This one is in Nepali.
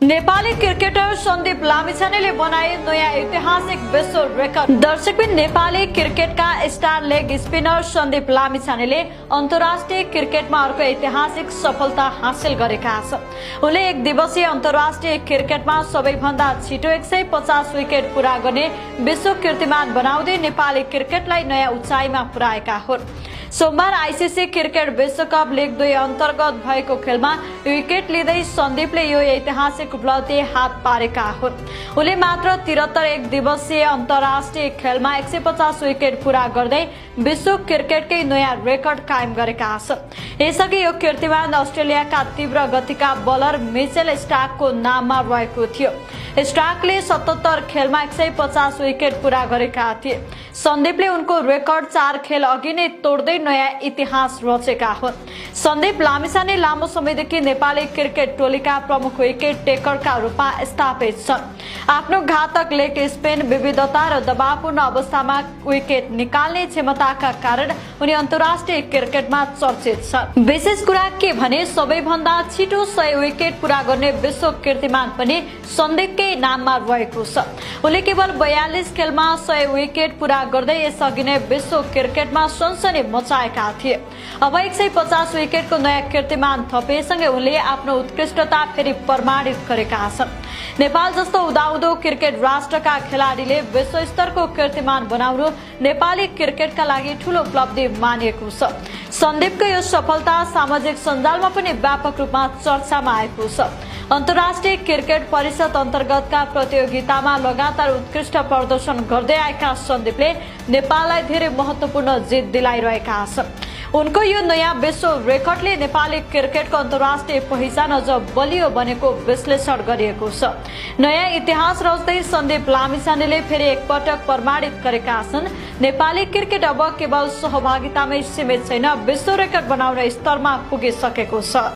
नेपाली क्रिकेटर सन्दीप लामिछानेले बनाए नयाँ ऐतिहासिक विश्व रेकर्ड। दर्शकबिन, नेपाली क्रिकेटका स्टार लेग स्पिनर सन्दीप लामिछानेले अन्तर्राष्ट्रिय क्रिकेटमा अर्को ऐतिहासिक सफलता हासिल गरेका छन्। उनले एक दिवसीय अन्तर्राष्ट्रिय क्रिकेटमा सबैभन्दा छिटो 150 विकेट पूरा गर्ने विश्व कीर्तिमान बनाउँदै नेपाली क्रिकेटलाई नयाँ उचाइमा पुर्याएका हुन्। सोमबार आईसीसी क्रिकेट विश्वकप लिग 2 अन्तर्गत भएको खेलमा विकेट लिँदै सन्दीपले यो ऐतिहासिक उपलब्धि हात पारेका हुन्। उनले मात्र 73 एक दिवसीय अन्तर्राष्ट्रिय खेलमा 150 विकेट पूरा गर्दै विश्व क्रिकेटकै नयाँ रेकर्ड कायम गरेका छन्। यसअघि यो कीर्तिमान अस्ट्रेलियाका तीव्र गतिका बलर मिचेल स्टार्कको नाममा रहेको थियो। स्टार्कले 77 खेलमा 150 विकेट पूरा गरेका थिए। सन्दीपले उनको रेकर्ड 4 खेल अघि नै तोड्दै नयाँ इतिहास रचेका हुन्। सन्दीप लामिछाने लामो समयदेखि नेपाली क्रिकेट टोलीका प्रमुख विकेट टेकरका रूपमा स्थापित छन्। आफ्नो घातक लेग स्पिन, विविधता र दबावपूर्ण अवस्थामा विकेट निकाल्ने क्षमताका कारण उनी अन्तर्राष्ट्रिय क्रिकेटमा चर्चित छन्। विशेष कुरा के भने सबैभन्दा छिटो 100 विकेट पूरा गर्ने विश्व कीर्तिमान पनि सन्दीपकै नाममा रहेको छ। उनले केवल 42 खेलमा 100 विकेट पूरा गर्दै यसअघि नै विश्व क्रिकेटमा सनसनी मचाएका थिए। अब 150 विकेटको नयाँ कीर्तिमान थपेसँगै उनले आफ्नो उत्कृष्टता फेरि प्रमाणित गरेका छन्। नेपाल जस्तो उदाउँदो क्रिकेट राष्ट्रका खेलाडीले विश्व स्तरको कीर्तिमान बनाउनु नेपाली क्रिकेटका लागि ठूलो उपलब्धि मानिएको छ। सन्दीपको यो सफलता सामाजिक सञ्जालमा पनि व्यापक रूपमा चर्चामा आएको छ। अन्तर्राष्ट्रिय क्रिकेट परिषद अन्तर्गतका प्रतियोगितामा लगातार उत्कृष्ट प्रदर्शन गर्दै आएका सन्दीपले नेपाललाई धेरै महत्वपूर्ण जित दिलाइरहेका छन्। उनको यो नयाँ विश्व रेकर्डले नेपाली क्रिकेटको अन्तर्राष्ट्रिय पहिचान अझ बलियो बनेको विश्लेषण गरिएको छ। नयाँ इतिहास रच्दै सन्दीप लामिछानेले फेरि एकपटक प्रमाणित गरेका छन्, नेपाली क्रिकेट अब केवल सहभागितामै सीमित छैन, विश्व रेकर्ड बनाउने स्तरमा पुगिसकेको छ।